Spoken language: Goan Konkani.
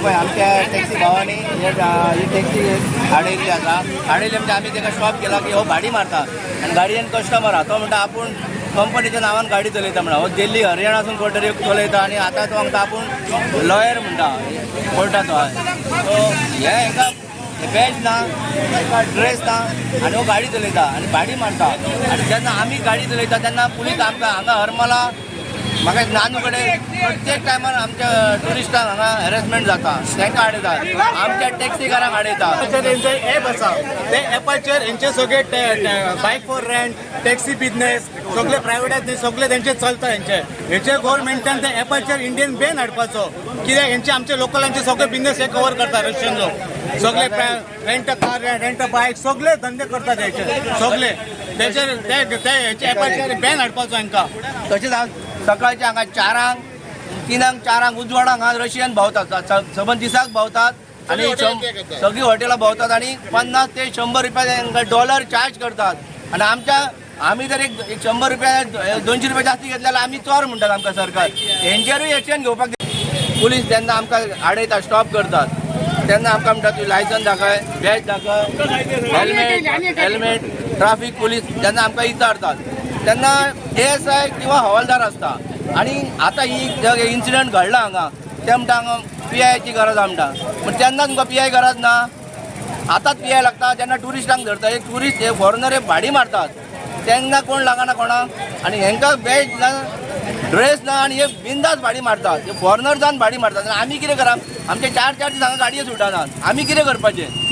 पळय आमच्या टॅक्सी भावांनी हे ही टॅक्सी आडयल्ली आसा. आडयली म्हणजे आमी ताका स्टॉप केला की हो भाडी मारता आनी गाडयेन कस्टमर आहा. तो म्हणटा आपूण कंपनीच्या नांवान गाडी चलयता म्हणा. हो दिल्ली हरियाणासून कोण तरी चलयता आनी आतां तो म्हणटा आपूण लॉयर म्हणटा कोर्टाचो आहा. सो हे हेका बॅज ना, हेका ड्रेस ना आनी हो गाडी चलयता आनी भाडी मारता. आनी जेन्ना आमी गाडी चलयता तेन्ना पुलीस आमकां हांगा हरमला म्हाका नानू कडेन प्रत्येक टायमार आमच्या ट्युरिस्टांक हांगा हॅरेसमेंट जाता. तांकां आडयतात, आमच्या टॅक्सीकारांक आडयतात. तेंचे एप आसा, ते एपाचेर हेंचे सगळे bike for rent, taxi business सगळे प्रायवेट सगळे तेंचे चलता. हेंचे हेचे गोवोरमेंटान ते एपाचेर इंडियन बॅन हाडपाचो, कित्याक हेंचे आमचे लोकलांचे सगळे बिजनेस हे कवर करता. रशियन लोक सगळे rent a car, rent a bike सगळे धंदे करतात हेचे सगळे. तेचेर ते हेचे एपाचेर बॅन हाडपाचो हांकां. तशेंच हांव सकाळचे हांगा 4ांक, 3ांक, 4ांक उजवाडांक हांगा रशियन भोंवतात, सबंद दिसाक भोंवतात आनी सगळीं हॉटेलां भोंवतात आनी 50 ते 100 रुपया तांकां डॉलर चार्ज करतात. आनी आमच्या आमी जर एक एक 100 रुपया, 200 रुपया जास्ती घेतले जाल्यार आमी चोर म्हणटात आमकां सरकार. हेंचेरूय एक्शन घेवपाक जाय. पुलीस जेन्ना आमकां आडयता, स्टॉप करतात तेन्ना आमकां म्हणटा तूं लायसन्स दाखय, बॅज दाखय, हेल्मेट हेल्मेट. ट्राफीक पुलीस जेन्ना आमकां विचारतात तेन्ना एएसआय किंवा हवालदार आसता. आनी आतां ही इन्सिडंट घडला हांगा, ते म्हणटा हांगा पीआयची गरज आहा म्हणटा, पूण तेन्ना तुमकां पीआय गरज ना. आतांच पीआय लागता जेन्ना ट्युरिस्टांक धरता. एक ट्युरिस्ट हे फॉरेनर हे भाडी मारतात तेन्ना कोण लागना कोणाक. आनी हेंकां बॅज ना, ड्रेस ना आनी हे बिंदास भाडी मारतात. हे फॉरेनर जावन भाडी मारतात आनी आमी कितें करप? आमचे चार चार दीस हांगा गाडयो सुटनात, आमी कितें करपाचें?